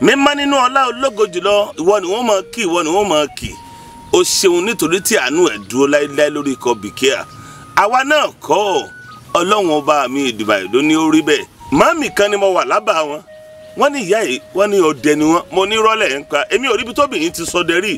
Mímọ́ nínú ọlá ológo jùlọ, ìwọ ni wọ́n máa kí, ìwọ ni wọ́n máa kì. O ṣeun nítorí tí àánú ẹ̀ dúró láéláé lórí ikọ̀ Bìkíà. Àwa náà kọ́ Ọlọ́run ọba mi Èdùmàrè ló ní ó rí bẹ́ẹ̀. Màmí kan ni mo wà lábàá wọn, wọ́n ní ìyá yìí, wọ́n ní ọdẹ ni wọ́n. Mo ní rọ́lẹ̀ ń pa, èmi ò ríbi tóbìnrin ti sọdẹ rí.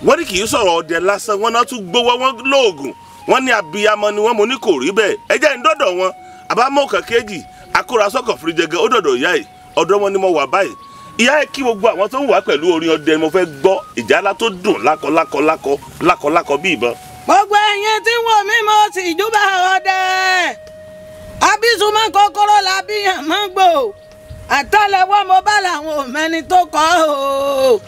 Wọ́n ní kì í sọ̀rọ̀ ọdẹ lásán, wọ́n náà tún gbowó wọn lóògùn, wọ́n ní abiyamọ ni wọ́n. Mo ní kò rí bẹ́ẹ̀, ẹ jẹ́ ń dọ́dọ̀ wọn. Àbámọ̀ kan kejì akórasọ́kọ̀ fìrìjẹgẹ ó dọ̀dọ̀ ìyá yìí, ọ̀dọ̀ wọn ni mo wà báyìí. Ìyá yìí kí gbogbo àwọn tó ń wà pẹ̀lú orin ọdẹ, mo fẹ́ gbọ́ ìjálá tó dùn lákọ lákọ lákọ lákọ lákọ bí ìbọn. Gbogbo ẹ̀yin tí wọ́n mi mo sì júbà ọdẹ, abísùnmọ́ kòkòrò làbíyàn mọ́ gbò, àtẹ́lẹwọ́ mo bá làwọn òmẹni tó kọ́ o.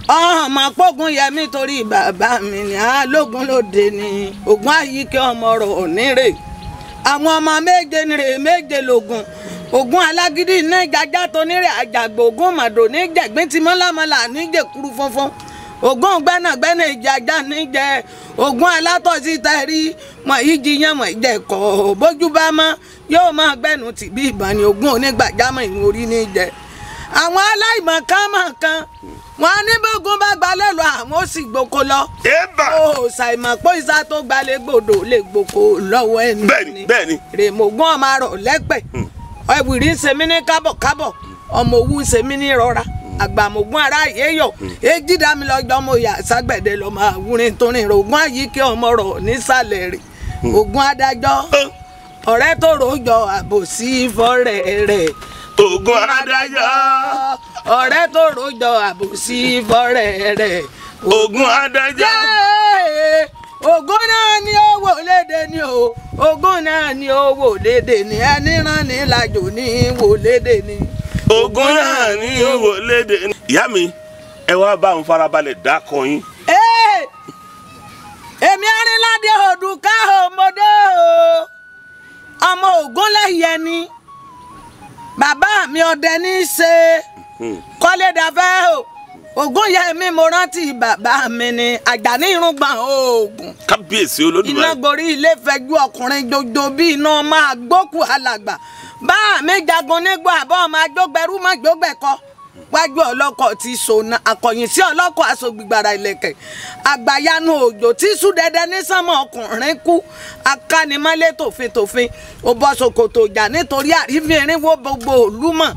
Ọmọ pógun yẹmi torí bàbá mi ni alógun lóde ni ògùn àyíkẹ́ ọmọ rọ̀ onírè. Àwọn ọmọ méje nírè méje lògùn, ògùn alágídí ní jajá tó nírè àjàgbò, ògùn màdò ní jẹ̀gbín tí mọ́lámọ́lá ní jẹ̀kúrú funfun, ògùn gbẹ́nàgbẹ́nà ìjàjà ní jẹ, ògùn alátọ̀sí tẹ̀rí mọ̀ yìí jiyàn mọ̀ ìjẹ̀kọ̀ bójú bá mọ́ yóò máa gbẹ́nu tìbí ìbọn ni ògùn onígbàjámọ̀ ìwọ̀n orí ní jẹ. Àwọn aláìmọ̀kánmọ̀kán wọn ní bógun bá gbalẹ̀ lọ àwọn ó sì gboko lọ. Ó ṣàìmọ̀ pé ìsá tó gbalẹ̀ gbòdò lè gboko lọ́wọ́ ẹni. Bẹ́ẹ̀ni. Rèmọ̀gún ọmọ arọ̀ lẹ́pẹ̀, ẹ̀wìrì ń ṣe mí ní kábọ̀kábọ̀, ọmọ òwú ń ṣe mí ní rọra, àgbàmọ̀gún ara yéyọ̀ èjì dá mi lọ́jọ́ mo yà ságbẹ̀dẹ lọ́ máa wúrin torin rògùn àyíké ọmọ rọ̀ nísàlẹ̀ rẹ̀ ògùn adájọ́ ọ̀rẹ́ tó rojọ́ àbòsí fọ́rẹ́ rẹ̀. Ògùn adájọ́ ọ̀rẹ́ tó rojọ́ àbòsí fọ́rẹ́ rẹ̀. Ògùn adájọ́ ògùn náà ni ó wò léde ni o, ògùn náà ni ó wò léde ni, ẹni rán ni lájò ní wò léde ni. Ògùn náà ni ó wò léde ni. Ìyá mi, ẹ wá bá ń farabalẹ̀ dákọ yín. Èmi Arínládé Òdùká ọmọdé o, ọmọ Ògúnlẹ̀yẹ ni bàbá mi, ọdẹ ní í ṣe kọ́lé dafẹ́ o. Ògúnyẹmí mo rántí bàbá mi ni Àjàní irùngbọ̀n oògùn. Kábíyèsí Olódùmarè. Iná gorí ilé fẹjú ọkùnrin jojo bí iná máa gbókù alàgbà. Bá mi jagun nígbà àbọ̀ máa jógbẹrú má jógbẹ̀kọ. Wájú ọlọ́kọ̀ ti sọ̀nà àkọ̀yìn sí ọlọ́kọ̀ aṣọ gbígbàrà ìlẹ̀kẹ̀. Àgbàyanu òjò tí sùn dẹ́dẹ́ ní sánmọ̀ ọkùnrin kú. Akánimọ́lé tòfin tòfin. Ó bọ́ ṣòkòtò ìjà nítorí àrífín irinwó gbogbo òlú mọ̀.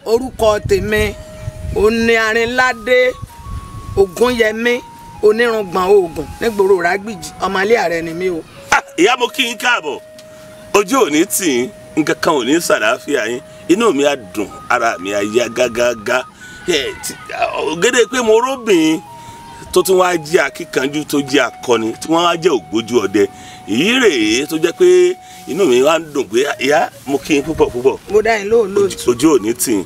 Orúkọ tèmi òní Arínládé Ògúnyẹmí onírùngbọ̀n oògùn nígboro Ìrágbìjí, ọmọlé ààrẹ ni mí o. Ìyá mo kí n káàbọ̀, ojú ò ní tì í, nǹkan kan ò ní sàlàáfíà yín, inú mi á dùn, ara mi á yá gágágá. Ògèdè pé mo róbìn tó tún wá jẹ́ akíkanjú tó jẹ́ akọni tí wọ́n wá jẹ́ ògbójú ọdẹ èyí rèé tó jẹ́ pé inú mi wá ń dùn pé ìyá mo kí n púpọ̀ púpọ̀. Mo dá yín lóhùn lóòtú. Ojú ò ní tì í.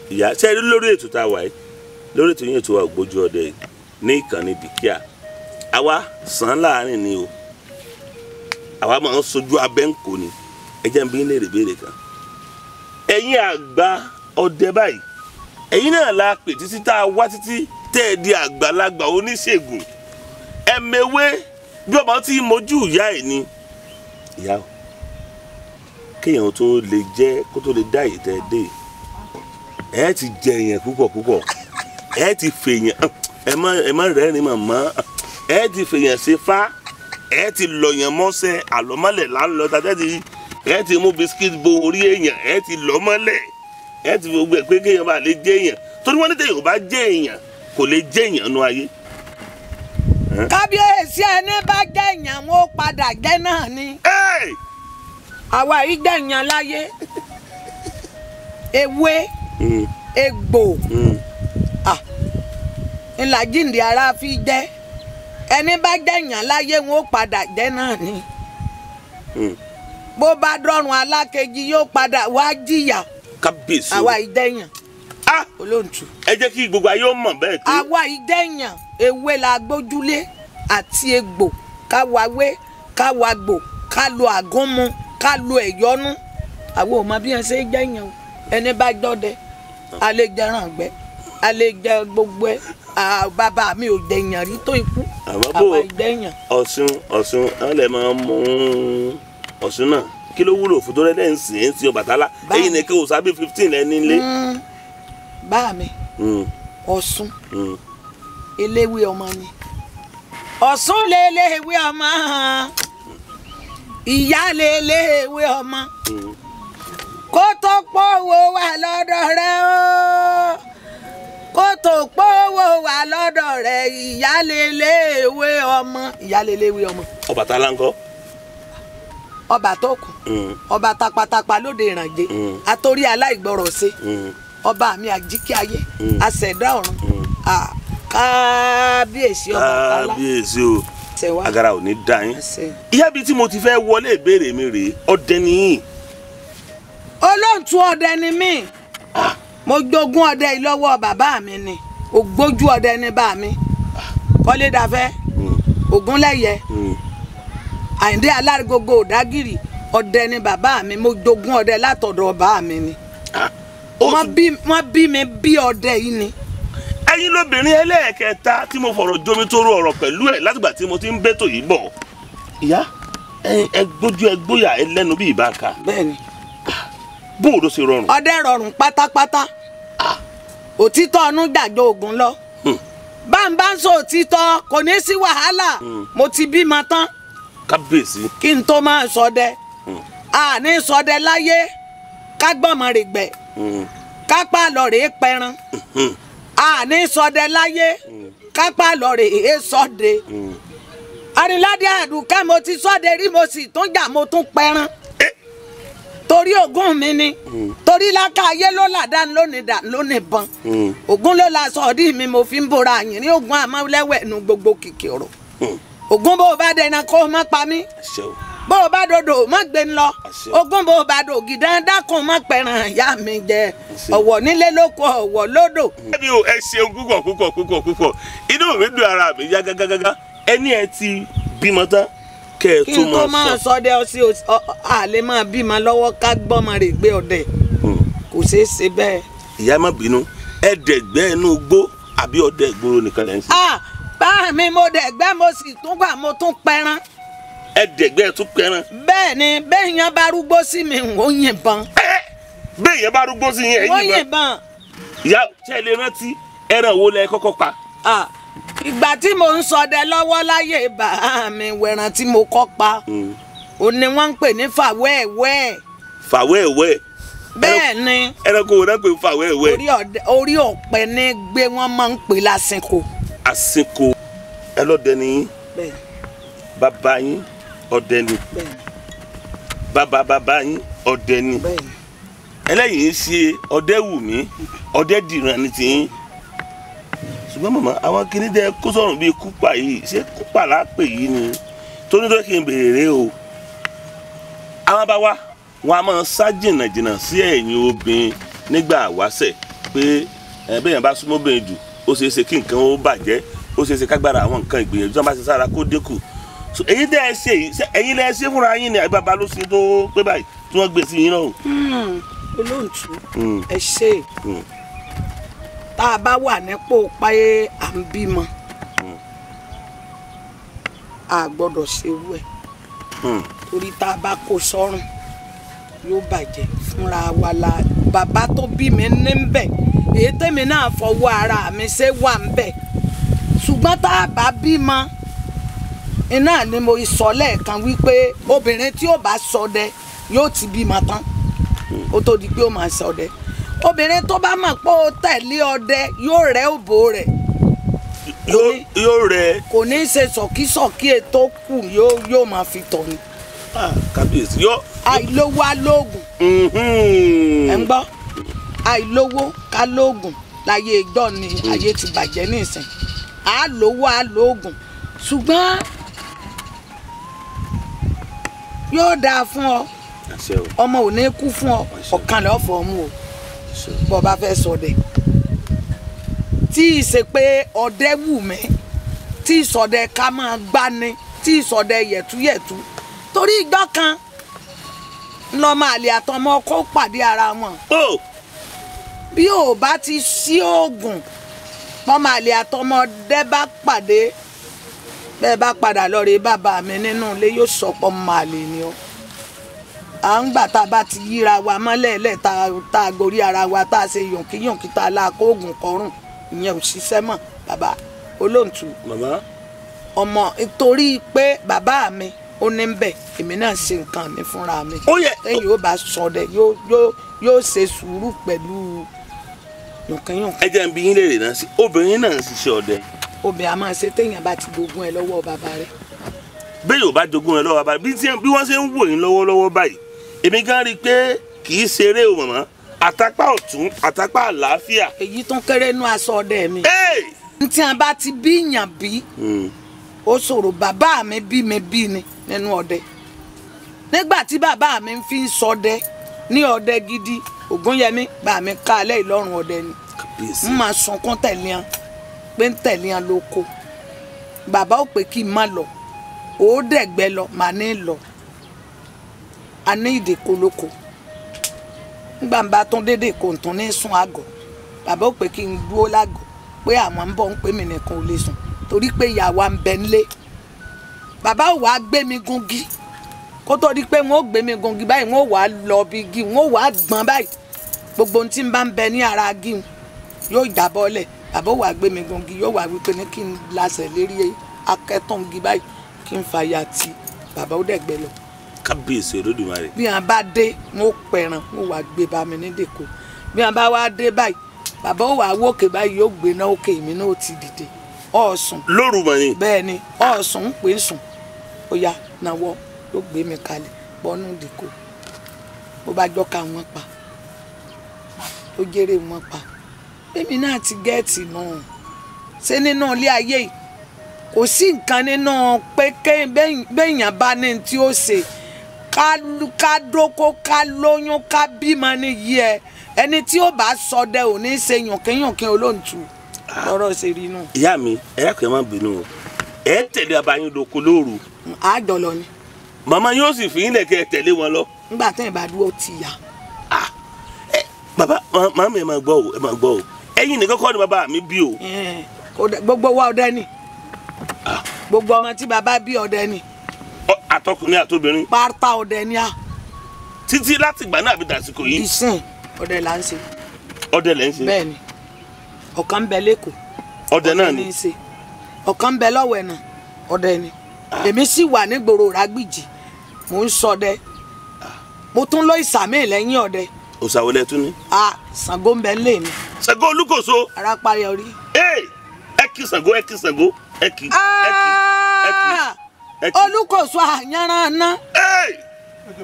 Ìyá ṣe é rí lórí ètò tá a wà yìí, lórí ètò yín ètò wa ògbójú ọdẹ yìí ní ìkànnì Bìkíà, àwa sàn láàrin ni o, àwa máa ń sojú abẹ́ ń kò ní. Ẹ jẹ́ n bi yín léèrè béèrè kan. Ẹ̀yin àgbà ọdẹ báyìí, ẹ̀yin náà la pè títí tá a wá títí tẹ́ ẹ di àgbàlagbà oníṣègùn ẹ̀mẹ̀wé bí ọmọ tí mojú ìyá ẹ̀ ni. Ìyá o, kéèyàn tó lè jẹ́ kó tó lè dá èyí tẹ́ ẹ dé, ẹ ti jẹ èèyàn púpọ̀ púpọ̀, ẹ ti fèèyàn, ẹ má rẹ́rìn màmá, ẹ ti fèèyàn ṣe fá, ẹ ti lọ̀yàn mọ́sẹ̀ àlọ́mọ́lẹ̀ là ń lọ tàbí ẹ ti mú bisikíìtì bo orí èèyàn, ẹ ti lọ́ mọ́lẹ̀, ẹ ti gbogbo ẹ pé kéèyàn bá lè jẹ èèyàn, torí wọ́n ní tẹ̀yàn bá jẹ èèyàn kò lè jẹ èèyàn nú ayé. Kábíyèsí, ẹni bá jẹ́ èèyàn wọn ó padà jẹ́ náà ni. Àwa yìí jẹ́ èèyàn láyé, ewé egbò ńlá jíǹde ara fi jẹ́, ẹni bá jẹ́ èèyàn láyé wọn ó padà jẹ́ náà ni. Bó bá dọ́run alákejì yóò padà wá jìyà. Kábíyèsí. Àwa yìí jẹ́ èèyàn olóǹtù. Ẹ jẹ́ kí gbogbo ayé ó mọ̀ bẹ́ẹ̀ pé. Àwa yìí jẹ́ èèyàn, ewé la gbójúlé àti egbò, ká wa wé, ká wa gbò, ká lo àgúnmu, ká lo ẹ̀yọ́nú. Àwọn ò mọ bí wọ́n ṣe jẹ́ èèyàn o. Ẹni bá jọ́dẹ a lè jẹran àgbẹ̀, a lè jẹ gbogbo ẹ. Bàbá mi ò jẹ èèyàn rí tó ikú. Àwa jẹ èèyàn. Ọ̀ṣun wọn lè máa mú Ọ̀ṣun náà, kí ló wúlò fún tó rẹ́ lẹ́yìn sìn ín sí Ọbàtálá? Èyí ni kí o sábẹ́ 15 lẹ́ni lé. Bá mi Ọ̀ṣun eléwé ọmọ ni. Ọ̀ṣun léléwé ọmọ, ìyá léléwé ọmọ, kó tó pòwó wà lọ́dọ̀ rẹ o, kó tó pòwó wà lọ́dọ̀ rẹ, ìyá léléwé ọmọ, ìyá léléwé ọmọ. Ọbàtálá ńkọ́? Ọba tó kù, ọba tapatapa lóde ìrànjẹ, àtòrí aláìgbọrọ̀ ṣe, ọba mi àjíkí ayé, àṣẹ̀dá ọ̀run, kábíyèsí Ọbàtálá. Kábíyèsí o, agara ò ní dá yín. Ìyá bíi tí mo ti fẹ́ wọlé ìbéèrè mi rèé, ọdẹ nìyí. Olóǹtú ọdẹ ni mí. Mo jogún ọdẹ yìí lọ́wọ́ bàbá mi ni. Ògbójú ọdẹ ni bá mi. Kọ́lé Dafẹ́, Ògúnlẹ́yẹ, Àyìndé Alárigogo Òdágìrì, ọdẹ ni bàbá mi. Mo jogún ọdẹ látọ̀dọ̀ bàbá mi ni. Wọ́n bí mi bí ọdẹ yìí ni. Ẹ̀yin lóbìnrin ẹlẹ́ẹ̀kẹta tí mo fọ̀rọ̀ jomi toro ọ̀rọ̀ pẹ̀lú ẹ̀ látìgbà tí mo ti ń bẹ́tò yìí bọ̀. Ìyá ẹ gbójú ẹ gbóyà ẹ lẹ́nu bí ìbáka. Bẹ́ẹ̀ni. Bó o ló ṣe rọrùn? Ọdẹ rọrùn pátápátá. Òtítọ́ ọ̀nù gbàgbọ́ ògùn lọ. Bá ń sọ òtítọ́ kò ní sí wàhálà. Mo ti bímọ tán. Kábíyèsí. Kí n tó máa ṣọdẹ. A ní ṣọdẹ láyé ká gbọ́mọ rè gbẹ̀. Kápá lọ rèé pẹran. A ní ṣọdẹ láyé kápá lọ rèé ṣọdẹ. Arìnládé Àdùkẹ́, mo ti ṣọdẹ rí, mo sì tún jà, mo tún pẹran. Torí ogún mi ni. Torí láká ayé ló là dá lónìí dá lónìí bọn. Ògún ló la sọ ọdí mi, mo fi ń bora àyìnrín ògún àmọ́lẹ́wẹ̀ nu gbogbo kìkì ọ̀rọ̀. Ògún bó o bá dẹran kó o má pa mí. Bó o bá dodo má gbé ń lọ. Ògún bó o bá dògì dáńdákùn má pẹran ìyá mi jẹ. Ọ̀wọ̀ nílé lóko, ọ̀wọ̀ lódò. Ẹbí o, ẹ ṣeun púpọ̀ púpọ̀ púpọ̀ púpọ̀. Inú mi dùn, ara mi yá gágágágá. Ẹni ẹ ti bímọ tán kẹ́ ẹ kí n tó máa sọdẹ ọsí àlè máa bímọ lọ́wọ́ ká gbọ́mọ rè gbé ọdẹ. Kò ṣeé ṣe bẹ́ẹ̀. Ìyá má bínú, ẹ dẹ̀gbẹ́ inú igbó àbí ọdẹ ìgboro nìkan lẹ́ ń ṣe? Bá mi, mo dẹ̀gbẹ́, mo sì tún gbà, mo tún pẹran. Ẹ dẹ̀gbẹ́ tún pẹran. Bẹ́ẹ̀ ni, bẹ́ẹ̀ yẹn bá rúgbó sí mi, n ò yìnbọn. Bẹ́ẹ̀ yẹn bá rúgbó sí yín, ẹ yìnbọn. Ìyá, ṣé ẹ lè rántí ẹran wo lẹ kọ́kọ́ pa? Ìgbà tí mò ń ṣọdẹ lọ́wọ́ láyé bàá mi, wẹ̀ràn tí mo kọ́ pa, òun ni wọ́n ń pè ní fàwẹ́ẹ̀wẹ́. Fàwẹ́ẹ̀wẹ́. Bẹ́ẹ̀ ni. Ẹranko wo náà pè ní fàwẹ́ẹ̀wẹ́? Orí ọ̀pẹ ní gbé, wọ́n máa ń pè lásìkò. Àsìkò. Ẹlọ́dẹ ni yín. Bàbá yín ọdẹ ni. Bàbá bàbá yín ọdẹ ni. Ẹlẹ́yìn ń ṣe ọdẹ wù mí, ọdẹ dìran ni tiyín. Ṣùgbọ́n màmá, àwọn kìíní dẹ kó sọ̀rùn bíi kúpà yìí, ṣé kúpà lápè yìí ni? Tóní tó kí n béèrè o. Àwọn bá wa, wọn a máa sá jìnnàjìnnà sí ẹ̀yìn obìnrin nígbà wáṣẹ̀ pé bẹ́ẹ̀ bá súnmọ́ obìnrin jù, ó ṣeé ṣe kí nǹkan ó bàjẹ́, ó ṣeé ṣe kágbára àwọn nǹkan ìgbìyànjú tí wọ́n bá ṣe sára kó dínkù. Èyí tẹ́ ẹ ṣe yìí, ẹ̀yin lẹ ṣe fúnra yín ni àbí bàbá ló ṣe tó pé báyìí tí wọ́n gbé sí yín lọ́rùn? Olóǹtú, ẹ ṣe. Tá a bá wà nípò páyé à ń bímọ, a gbọ́dọ̀ ṣerú ẹ̀. Torí tá a bá kó sọ́rùn yóò bàjẹ́ fúnra wa. La bàbá tó bí mi ní ń bẹ̀, èyí tèmi náà fọwọ́ ara mi ṣe wà ń bẹ̀. Ṣùgbọ́n tá a bá bímọ, iná ni mo sọ lẹ́ẹ̀kan wípé obìnrin tí ó bá ṣọdẹ yóò ti bímọ tán kó tó di pé ó máa ṣọdẹ. Obìnrin tó bá mọ̀ pé ó tẹ̀lé ọdẹ yóò rẹ́ òbò rẹ̀. Yóò rẹ́. Kò ní í ṣe sọ̀kísọ̀kí ètò kù, yóò máa fi tọ̀ ni. Kábíyèsí yóò. Àìlówó alóògùn. Ẹ ń gbọ́, àìlówó kálóògùn láyé ìjọ ni ayé ti bàjẹ́ nísìn. Àlówó alóògùn, ṣùgbọ́n yóò dáa fún ọ, ọmọ ò ní kú fún ọ, ọ̀kan lọ́ọ́ fọ́ ọmú o. Bó bá fẹ́ ṣọdẹ, tí ì ṣe pé ọdẹ wù mí, tí ìsọdẹ ká máa gbani, tí ìsọdẹ yẹ̀túyẹ̀tú. Torí ìgbọ́ kan lọ́mọ àlè àtọmọ kó pàdé ara wọn. Bí ò bá ti sí oògùn, lọ́mọ àlè àtọmọ dẹ́ bá pàdé, bẹ́ẹ̀ bá padà lọ rí bàbá mi nínú ilé, yóò sọ pé ọmọ àlè ni ọ. À ń gbà tá a bá ti yíra wa mọ́lẹ̀ lẹ̀, tá a gorí ara wa, tá a ṣe yànkíyànkí, tá a la kó oògùn kọrùn, ìyẹn ò ṣiṣẹ́ mọ́ bàbá olóǹtù. Màmá ọmọ torí pé bàbá mi ó ní ń bẹ̀, èmi náà ṣe nǹkan mi fúnra mi. Ó yẹ lẹ́yìn yóò bá sọdẹ yóò ṣe sùúrù pẹ̀lú yànkíyànkí. Ẹ jẹ́ n bi yín léèrè náà, sí obìnrin náà ń ṣiṣẹ́ ọdẹ? Obìnrin a máa ṣe téèyàn bá ti gbógun ẹ lọ́wọ́ bàbá rẹ̀. Bẹ́ẹ̀ yóò bá jogún ẹ lọ́wọ́ bàbá rẹ̀, bí wọ́n ṣe ń wò yín lọ́wọ́lọ́wọ́ báyìí, èmi gan rí i pé kì í ṣeré o màmá, àtàpá ọ̀tún àtàpá àlàáfíà. Èyí tó ń kéré nú aṣọ ọdẹ mi. N tí a bá ti bí yàn bí, ó ṣòro. Bàbá mi bí mi bí ni nínú ọdẹ. Nígbà tí bàbá mi fi ń ṣọdẹ ní ọdẹ gidi, Ògúnyẹmí bá mi ká alẹ́ Ìlọrin ọdẹ ni. N máa sunkún tẹ̀lé hàn pé ń tẹ̀lé hàn lóko. Bàbá ò pé kí n má lọ, ó dẹ̀gbẹ́ lọ, màá ní lọ. A ní ìdèkò lóko. Nígbà bá tún dédé kò tún ní sùn àgọ́. Bàbá ò pé kí n dúró lágọ̀ọ́ pé àwọn ń bọ̀ ń pè mí nìkan ò lè sùn torí pé ìyá wa ń bẹ nílé. Bàbá ò wá gbé mi gungi. Kó tó di pé wọ́n ó gbé mi gungi báyìí, wọ́n ó wá lọ bí igi, wọ́n ó wá gbọ̀n báyìí. Gbogbo ohun tí ń bá ń bẹ ní ara igi yóò jábọ́lẹ̀. Bàbá ò wá gbé mi gungi, yóò wá wípé ní kí n lasẹ̀ lérí akẹ́tàn igi báyìí, kí n fàyà tí bàbá ó dẹ̀gbẹ́ lọ. Kábíyèsí Olódùmarè. Bí wọn bá dé, wọn ó pẹran, wọn wá gbé bá mi ní dèkò. Bí wọn bá wá dé báyìí, bàbá ó wá wókè báyìí, yóò gbé náà òkè, èmi náà ó ti dìde. Ọ̀sùn. Lóru mọ̀ ni. Bẹ́ẹ̀ ni, ọ̀sùn ń pè é sùn. Ó yá, nawọ́, yóò gbé mi kalẹ̀ bọ́nú dèkò. Bó bá jọ́ ká wọn pa, ó jèrè wọn pa. Èmi náà ti gẹ́ẹ̀tì náà. Ṣé nínú ilé ayé yìí, kò sí nǹkan nínú pé béèyàn bá ní tí ó ṣe ká dóko, ká lóyún, ká bímọ ní yí ẹ. Ẹni tí ó bá ṣọdẹ ò ní ṣe yànkínyànkín olóǹtù. Lọ́rọ̀ ṣe rí nù. Ìyá mi, ẹ kò má bínú o. Ẹ tẹ̀lé abayín doko lóru. Àjọ lọ ni. Màmá yóò sì fi ilẹ̀ kẹ́ ẹ tẹ̀lé wọn lọ. Nígbà tí ìbá dúró ti yà. Bàbá, màmá mi, ẹ máa gbọ́ o, ẹ máa gbọ́ o. Ẹ̀yin nìkan kọ́ ni bàbá mi bí o. Gbogbo wa ọdẹ ni. Gbogbo ọmọ tí bàbá bí ọdẹ ni. Àtọkùnrin àtobìnrin. Pátá ọdẹ ni a. Títí láti ìgbà náà àbí dàsìkò yìí. Ìsìn ọdẹ là ń ṣe. Ọdẹ lẹ ń ṣe. Bẹ́ẹ̀ni, ọ̀kan ń bẹ lẹ́kọ̀ọ́. Ọdẹ náà ni. Ọ̀kan ń bẹ lọ́wọ́ ẹ̀nà, ọdẹ ni. Èmi sì wà nígboro Rágbìjì, mò ń ṣọdẹ. Mo tún lọ ìsàmì lẹ́yìn ọdẹ. Òṣàwọlẹ̀ tún ní. Ṣàngó ń bẹ nílé mi. Ṣàngó Olúkòso. Arápáyọ orí. Ẹ kí Ṣàngó, ẹ kí Ṣàngó, ẹ kí, ẹ kí, ẹ kí. Olúkòso àyànràn ná.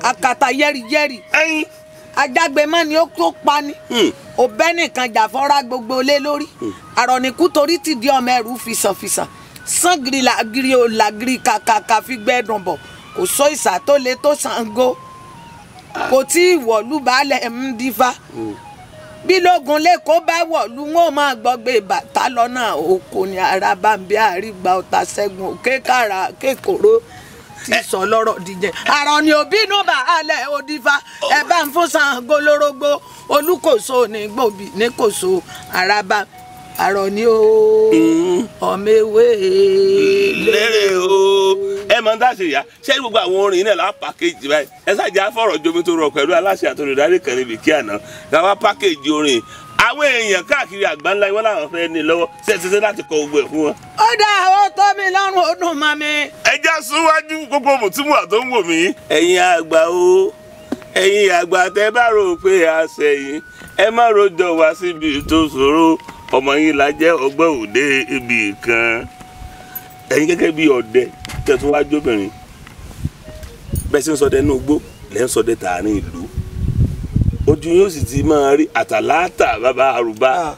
Àkàtà yẹ́rìyẹ́rì. Ajágbémọ́ ni ó tó pa ni. Òbẹ́ nìkan jàfọ́ra gbogbo lé lórí. Àrọ̀nìkú torí ti di ọmọ ẹrù fìsànfìsàn. Sàn gírí làgírí ò làgírí kàkàkà fi gbẹ́dùn bọ̀. Kò sọ ìsà tó le tó Ṣàngó. Kò tí ì wọ̀lú baálẹ̀ ń dífá. Bí lógun lẹ́kọ̀ọ́ bá wọ̀lú, wọn ò máa gbọ́gbé bàtà lọ́nà oko ni ara bá ń bí àrígbà ọ̀tá ṣẹ́gun òkè kára kékòrò ti sọ lọ́rọ̀ díjẹ. Àrọ̀ ni òbínú baálẹ̀ òdìfá, ẹ bá ń fún Ṣàngó lórógbó, Olúkòso ní gbòbí ní kòso araba. Àrọ̀ ni ó ọmọ ewé lérè o. Ẹ mọ tá a ṣe yá, ṣé gbogbo àwọn orin náà lá pàkéjì báyìí? Ẹ ṣàjà fọ̀rọ̀ jomi tó rọ pẹ̀lú aláṣẹ àtolùdarí kan níbi kí àná káwá pàkéjì orin àwọn èèyàn káàkiri àgbáńlá wọn làwọn fẹ́ ní lọ́wọ́. Ṣé ẹ ti ṣe láti kọ gbogbo ẹ̀ fún wọn. Ó dá àwọn tó mi lọ́rùn, ó dùn mọ́ mi. Ẹ já síwájú gbogbo mùtúmùwà tó ń wò mí. Ẹ̀yin àgbà o, ẹ̀yin àgbà tẹ́ bá rò pé a ṣẹ̀yìn, ẹ má rojọ́ wá síbi tó ṣòro. Ọmọ yín la jẹ́ ọgbọ́n òde ibì kan. Ẹ̀yin gẹ́gẹ́ bí ọdẹ tẹ̀tún wá jóbìnrin, bẹ́ẹ̀ sì ń ṣọdẹ inú igbó lẹ́ ń ṣọdẹ tààrin ìlú, ojú yóò sì ti máa rí àtàlátà bàbá àrùbá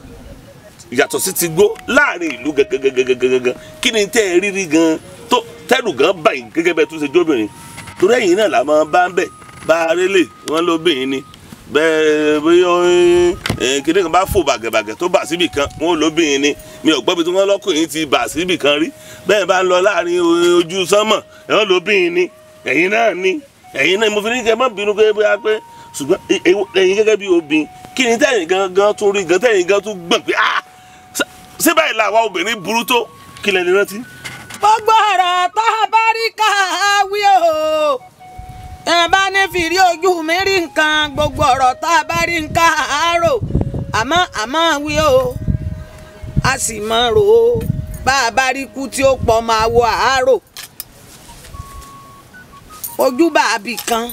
yàtọ̀ sí ti gbó láàrin ìlú gangan. Kí ni tẹ́ ẹ rírí gan tó tẹ́rù gan báyìí gẹ́gẹ́ bẹ́ẹ̀ tún ṣe jóbìnrin? Torí ẹ̀yin náà là máa bá ń bẹ̀ bá a rélè wọ́n lóbìnrin ni bẹ́ẹ̀ bóyá kíní kan bá fò bàgẹ̀bàgẹ̀ tó bà síbì kan wọn lóbìnrin ni. Mi ò gbọ́ bí tí wọ́n lọ́kùnrin ti bà síbì kan rí. Bẹ́ẹ̀ bá ń lọ láàrin ojú sánmọ̀ wọn lóbìnrin ni. Ẹ̀yin náà ni, ẹ̀yin náà mo fi ní kẹ́ má bínú pé bóyá pé ṣùgbọ́n ẹ̀yin gẹ́gẹ́ bí obìnrin, kí ni tẹ̀yin gangan tún rí gan tẹ̀yin gan tún gbọ̀n pé ah ṣé báyìí làwa obìnrin burú tó? Kí lẹ ní rántí. Gbogbo ọ̀rọ̀ tá a bá rí ká wí o, Ẹ bá ní fìrí ojú mi rí nǹkan, gbogbo ọ̀rọ̀ tá a bá rí nǹkan àárò, àmọ́ àmọ́ wí o, a sì mọ̀ rò ó, bá a bá rí kú tí ó pọ̀ máa wo àárò. Ojúbà àbì kan,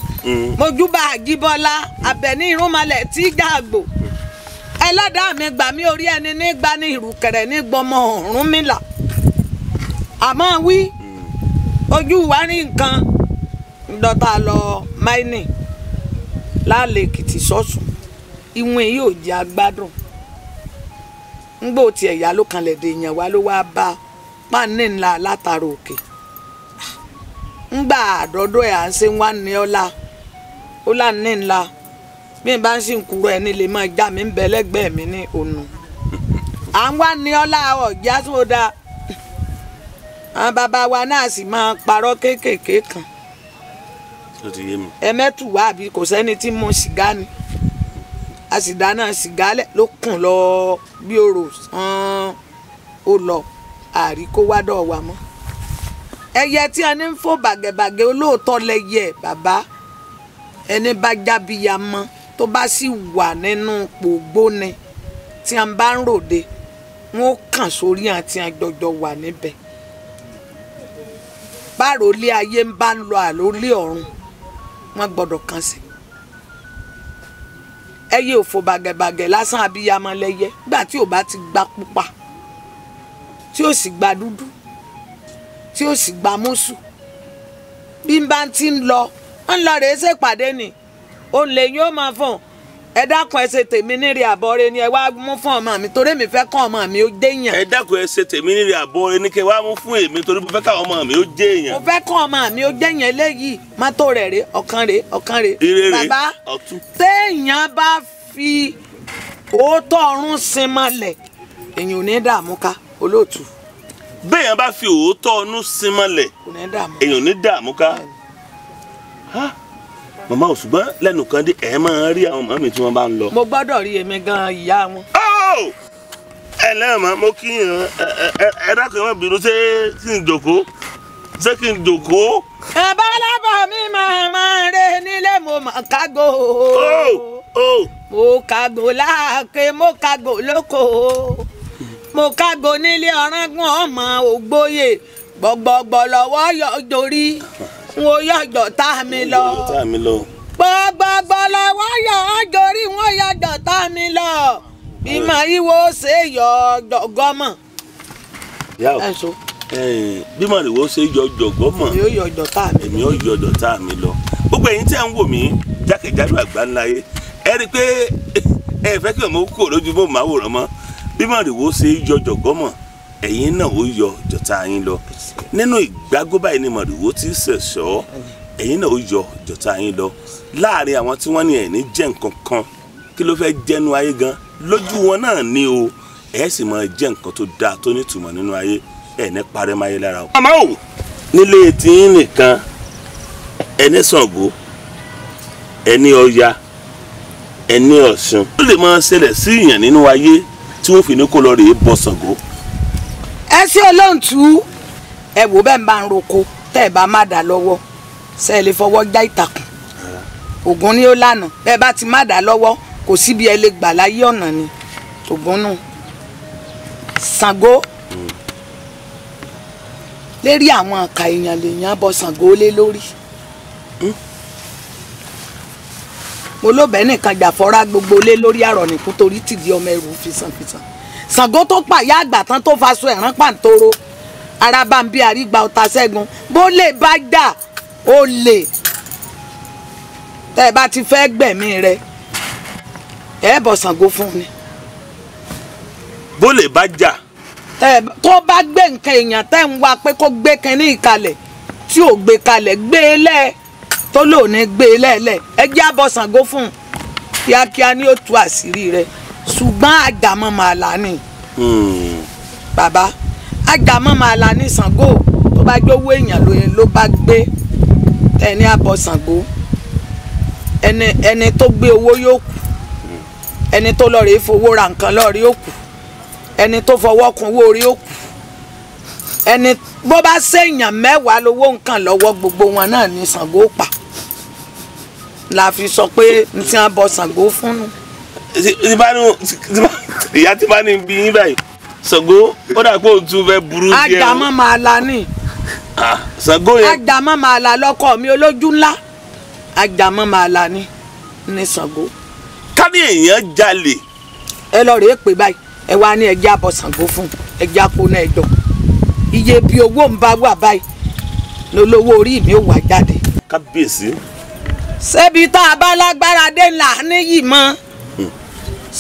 mojúbà Àjíbọ́lá, Àbẹ̀ní irúnmalẹ̀ tí gàgbò. Ẹlẹ́dàá mi gbà mí orí ẹni ní gba ní ìrùkẹ̀rẹ̀ ní gbọmọ Ọ̀rúnmìlà. Àmọ́ wí, ojú wa rí nǹkan dọ́ta lọ máìnì lálẹ́ Èkìtì sọ́sùn, ìwọ̀n yìí ò jẹ́ agbádùn. Ngbò tí ẹ̀yà ló kanlẹ̀ dé yẹn wá ló wá bá pàní ńlá látara òkè. Ngbà àdọ́dọ́ ẹ̀ à ń ṣe wá ní ọlá, ó là ní ńlá. Bí n bá ń sìn kúrò ẹni lè máa já mi ń bẹ lẹ́gbẹ̀ẹ́ mi ní ònù. À ń wá ní ọlá ọ̀já sódà. Àwọn bàbá wa náà sì máa parọ́ kéékèèké kan. Ẹ̀mẹ́tù wá àbí kò sẹ́ni tí mu sìgá ni. A sì dáná sìgá lẹ̀ ló kùn lọ bí orò sàn ó lọ àrí kó wá dọ̀ wá mọ́. Ẹyẹ tí a ní ń fò bàgẹ̀bàgẹ̀ olóòótọ́ lẹyẹ bàbá. Ẹni bá jábíya mọ́ tó bá sì wà nínú pògbóni tí a bá ń ròde, wọn ó kàn sórí àti àjọjọ wà níbẹ̀. Bárólé ayé ń bá ń lọ àlólé ọ̀run, wọn gbọ́dọ̀ kàn sí. Ẹyẹ òfò bàgẹ̀bàgẹ̀ lásán abiyamọ lẹyẹ nígbà tí ò bá ti gba pupa, tí ò sì gba dúdú, tí ò sì gba mùsù. Bí n bá ti ń lọ, ń lọ rèé ṣèpàdé ni, òun lè yóò máa fún ẹ dákun ẹ ṣe tèmi nírì àbọ̀rẹ́ ni ẹ wá mú fún ọmọ mi torí èmi fẹ́ kọ́ ọmọ mi ó déyàn. Ẹ dákun ẹ ṣe tèmi nírì àbọ̀rẹ́ ni kẹ wá mú fún èmi torí mo fẹ́ káwọn ọmọ mi ó déyàn. Mo fẹ́ kọ́ ọmọ mi ó déyàn eléyìí mọ́tò rẹ̀ rè ọ̀kan rè ọ̀kan rè. Bàbá téèyàn bá fi òótọ́ ọ̀run sinmọ́lẹ̀ èèyàn ò ní dààmú ká olóòtú. Béèyàn bá fi òótọ́ ọ̀run sinmọ́lẹ̀ èèyàn ò ní dààmú ká. Màmá ò ṣùgbọ́n lẹ́nu kan dé ẹ̀ máa rí àwọn màmá mi tí wọ́n bá ń lọ. Mo gbọ́dọ̀ rí èmi gan-an ìyá wọn. Ẹ lẹ́yìn mo kí ẹ dákun ẹ má bínú, ṣé kí n jòkó? Ṣé kí n jòkó? Ẹ̀bá lábọ̀ mi máa rè nílé mo mà kágò. Mo kágò láàké, mo kágò lóko. Mo kágò nílé ọ̀rángún ọmọ ògbóyè. Gbọ̀gbọ̀gbọ̀ lọ́wọ́ yọ dorí. N ò yọjọ tá mi lọ. Gbọ̀gbọ̀gbọ̀ lọ́wọ́ yọ dorí, n ò yọjọ tá mi lọ. Bímọ ìwọ ṣe yọ jọgọmọ. Bímọ ìwọ ṣe yọ jọgọmọ. Èmi ò yọjọ tá mi lọ. Èmi ò yọjọ tá mi lọ. Gbogbo ẹ̀yin tí ẹ ń wò mí jákèjádò àgbáńlá yé, ẹ rí i pé ẹ fẹ́ kí ọmọ kúrò lójú bó máa wòrán mọ́. Bímọ ìwọ ṣe yọ jọgọmọ, ẹ̀yin náà ó yọ jọ̀tá yín lọ. Nínú ìgbágó báyìí ni mọ̀rìwó ti ṣẹ̀ṣọ́, ẹ̀yin náà ó yọ jọ̀tá yín lọ. Láàrin àwọn tí wọ́n ní ẹ̀ ní jẹ́ nǹkan kan, kí ló fẹ́ jẹ́nu ayé gan lójú wọn náà ni o, ẹ̀ sì máa jẹ́ nǹkan tó dáa tó nítumọ̀ nínú ayé, ẹ̀ ní parẹ́ máyé lára o. Màmá o, nílé tiyín nìkan, ẹni Ṣàngó, ẹni Ọya, ẹni Ọ̀ṣun, ó lè máa ṣẹlẹ̀ sí ìyàn nínú ayé tí wọ́n fi ní kó lọ rèé bọ Ṣàngó. Ẹ sí olóǹtú, ẹ wò bẹ́ẹ̀ ń bá ń roko tẹ́ ẹ bá má dà lọ́wọ́, ṣe é lè fọwọ́ já ìtàkùn. Ògún ni ó lànà, bẹ́ẹ̀ bá ti má dà lọ́wọ́ kò síbi ẹ lè gbà láyé ọ̀nà ni Ògún nù. Ṣàngó lérí àwọn àkà èèyàn lèèyàn bọ Ṣàngó lé lórí. Mo lóbẹ̀ẹ́ nìkan jàfọ́rá gbogbo lé lórí àrọ̀ nìkú torí tìdí ọmọ ẹrù fìsànfìsàn. Ṣàngó tó pàyà àgbà tán tó faṣọ ẹ̀rán pàǹtóró, araba ń bí àrígbà ọ̀tá ṣẹ́gun, bó lè bá jà ó lè. Tẹ́ ẹ bá ti fẹ́ gbẹ̀mí rẹ, ẹ bọ Ṣàngó fún ni. Bó lè bá jà. Tó bá gbé nǹkan èèyàn tẹ́ ń wá pé kó gbé kinní ìkalẹ̀ tí ò gbé kalẹ̀ gbé e lẹ̀ tó lò ní gbé e lẹ́ẹ̀lẹ̀, ẹ jẹ́ àbọ̀ Ṣàngó fún un kíákíá ni ó tú àṣírí rẹ. Ṣùgbọ́n àjàmọ́ màlá ni bàbá, àjàmọ́ màlá ni Ṣàngó. Tó bá gbówó èèyàn ló bá gbé ẹni àbọ̀ Ṣàngó, ẹni tó gbé owó yóò kú, ẹni tó lọ rèé fowó ra nǹkan lọ rí ó kú, ẹni tó fọwọ́ kun owó orí ó kú, ẹni bó bá ṣèèyàn mẹ́wàá lówó nǹkan lọ́wọ́ gbogbo wọn náà ni Ṣàngó pa. La fi sọ pé n ti hàn bọ Ṣàngó fún un. Ìyá tí bá ní bí yín báyìí, Ṣàngó ó dà pé òun tún fẹ́ burú díẹ̀. Àjàmọ́ máa la ní. Ṣàngó yẹn. Àjàmọ́ máa la lọ́kọ mi olójú ńlá. Àjàmọ́ máa la ní ní Ṣàngó. Ká ní èèyàn jalè. Ẹ lọ rèé pè báyìí, ẹ wá ní ẹjẹ́ àbọ̀ Ṣàngó fún ẹjẹ́ àpò náà ẹjọ́. Iye bí owó ń bá wà báyìí lólówó orí mi ò wá jáde. Kábíyèsí. Ṣébi tá a bá lágbára dé là níyì mọ́.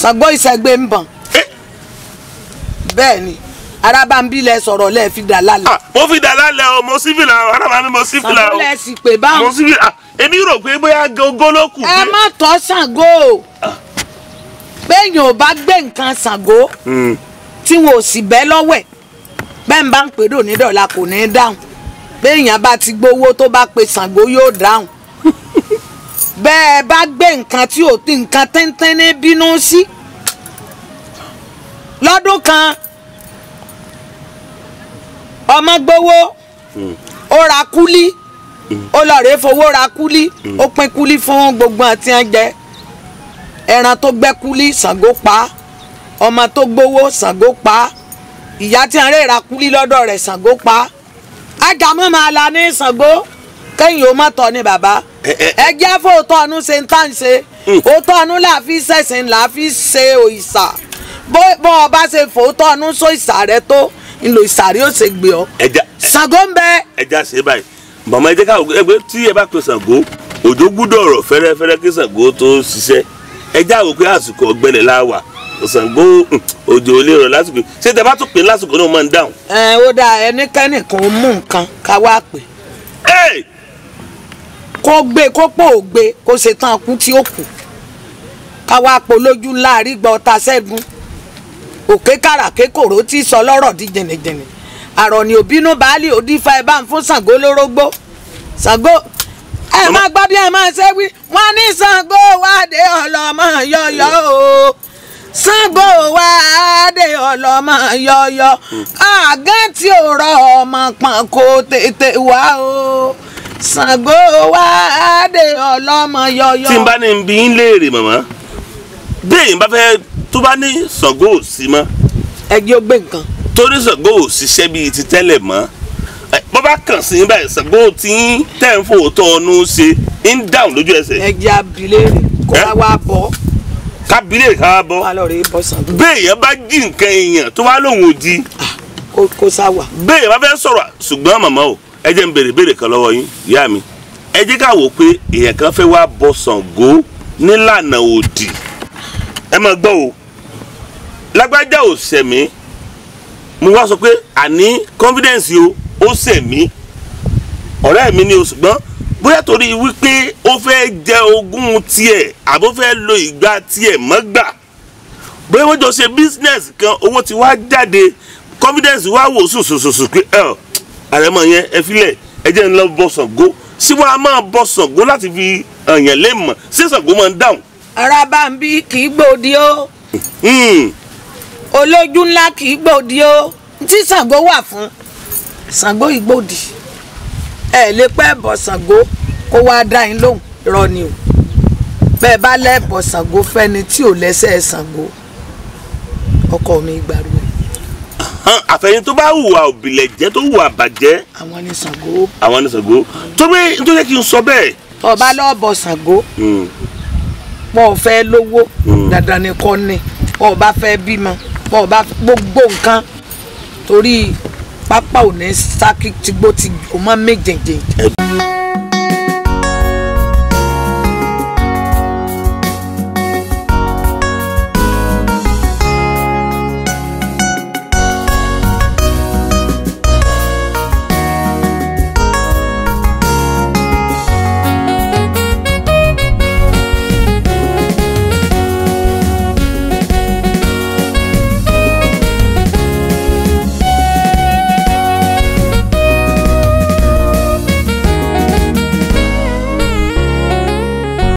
Ṣàngó ìṣẹ́gbẹ́ ń bọ̀n. Bẹ́ẹ̀ ni Arábàmbí lẹ sọ̀rọ̀ lẹ fi dà lálẹ́. Mo fi dà lálẹ́ o, mo sí fìlà o, Arábàmbí mo sí fìlà o. Ṣàngó lẹ sì pè báwọn. Mo sí fìlà, èmi rò pé bóyá gógó ló kù. Ẹ má tọ́ Ṣàngó o, béèyàn ò bá gbé nǹkan Ṣàngó tí wọn ò sì bẹ́ lọ́wẹ̀, bẹ́ẹ̀ ń bá ń pè dò ní dọ̀la kò ní dáhùn. Béèyàn bá ti gbowó tó bá pe Ṣàngó yóò dáhùn. Bẹ́ẹ̀ bá gbé nǹkan tí ò tí nǹkan tẹ́ntẹ́n ní bínú sí. Lọ́dún kan ọmọ gbowó ó ra kúlí, ó lọ rèé fowó ra kúlí, ó pín kúlí fún gbogbo àti ẹ̀ jẹ. Ẹran tó gbẹ́ kúlí Ṣàngó pa, ọmọ tó gbowó Ṣàngó pa, ìyá tí ń rè ra kúlí lọ́dọ̀ rẹ̀ Ṣàngó pa. Àjàmọ́ máa la ní Ṣàngó kẹ́yìn ó má tọ́ ni bàbá. Ẹ jẹ́ fóòtọ́ ọ̀nù ṣe ń tà ń ṣe, òótọ́ ọ̀nù là fi ṣẹ̀sìn là fi ṣe òìṣà. Bó ọba ṣe fòótọ́ ọ̀nù sọ ìṣà rẹ tó ńlò ìṣà rí ó ṣe gbé ọ. Ṣàngó ń bẹ. Ẹja ṣe báyìí màmá, ẹ jẹ́ ká ẹgbẹ́ tí ẹ bá pe Ṣàngó òjò gbúdọ̀ rọ̀ fẹ́rẹ́fẹ́rẹ́ kí Ṣàngó tó ṣiṣẹ́. Ẹ já wò pé àsìkò ọ̀gbẹlẹ̀ la wà, Ṣàngó òjò ò lè rọ̀ lásìkò. Ṣé tẹ bá tún pè lásìkò náà máa ń dáhùn. Ẹ ó dáa, ẹnikẹ́ni kan ó mú nǹkan ká wá pè. Kó gbé kó pò ó gbé kó ṣe tán kú tí ó kù ká wá pò lójú ńlá àrígbà ọ̀tá ṣẹ́gun òkè kàràké kòró tí sọ lọ́rọ̀ di jìnnìjìnnì. Àrọ̀ ni òbínú baálé òdìfà ẹ bá ń fún Ṣàngó lórógbó. Ṣàngó ẹ má gbọ́ bí ẹ máa ṣe wí, wọ́n ní Ṣàngó wádé ọlọ́mọ yọ̀yọ̀ o, Ṣàngó wádé ọlọ́mọ yọ̀yọ̀, àgán tí ò rọ ọmọ pọ̀n kó tètè wá o, Ṣàngó wádé ọlọ́mọ yọ̀yọ̀. Tí n bá ní bí ń léèrè màmá, bí èyí bá fẹ́ tó bá ní Ṣàngó ò sí mọ́. Ẹ jẹ́ ó gbé nǹkan. Torí Ṣàngó ò ṣiṣẹ́ bíi ti tẹ́lẹ̀ mọ́, bó bá kàn sí báyìí Ṣàngó tí ń tẹ̀ ń fòótọ́ ọ̀nù ṣe ń dáhùn lójú ẹsẹ̀. Ẹ jẹ́ abilé rè kó wá wá bọ́. Kábílẹ̀ ká wá bọ́. Wá lọ rè bọ́ Ṣàngó. Béèyàn bá jí nǹkan èèyàn tó wá lóhùn òdi. Kó sá wà. Béèyàn bá fẹ́ sọ̀rọ̀ ṣùgbọ́n màmá o, ẹ jẹ́ ń béèrè béèrè kan lọ́wọ́ yín ìyá mi. Ẹ jẹ́ ká wò pé èèyàn kan fẹ́ wá bọ Ṣàngó nílànà òdì. Ẹ máa gbọ́ o, lágbájá ò sẹ̀mí, mo wá sọ pé àní confidence o, ó sẹ̀mí ọ̀rẹ́ mi ni o, ṣùgbọ́n bóyá torí wípé ó fẹ́ jẹ ogún tiẹ̀ àbó fẹ́ lo ìgbà tiẹ̀ mọ́gbà, bóyá wọ́n jọ ṣe business kan owó ti wá jáde, confidence wá wò sùsùsùsù pé ẹ àrẹ̀mọ yẹn ẹ filẹ̀ ẹ jẹ́ ń lọ bọ Ṣàngó. Sí wàá máa bọ Ṣàngó láti fi àyàn lè mọ̀ sí Ṣàngó máa ń dáhùn. Arábàmbí kì í gbòdì o, olójú ńlá kì í gbòdì o, tí Ṣàngó wà fún Ṣàngó ìgbòdì. Ẹ lè pẹ́ bọ̀ Ṣàngó kó wá dá yín lóhùn, irọ́ ni o. Bẹ́ẹ̀ bá lẹ́bọ̀ Ṣàngó fẹ́ni tí ò lẹ́sẹ̀ Ṣàngó, ọkọ mi gbàrú ẹ̀. Àfẹ̀yìn tó bá hùwà òbílẹ̀ jẹ́ tó hùwà bàjẹ́. Àwọn ni Ṣàngó. Àwọn ni Ṣàngó. Tó bí tó yẹ kí n sọ bẹ́ẹ̀. Tó bá lọ́ọ́ bọ̀ Ṣàngó, pọ̀ fẹ́ lówó, dandan ni kọ́ ni, pọ̀ bá fẹ́ bímọ, pọ̀ bá gbogbo nǹkan, torí pápá ò ní sákì tìgbó ti o mọ́ méjèèjì.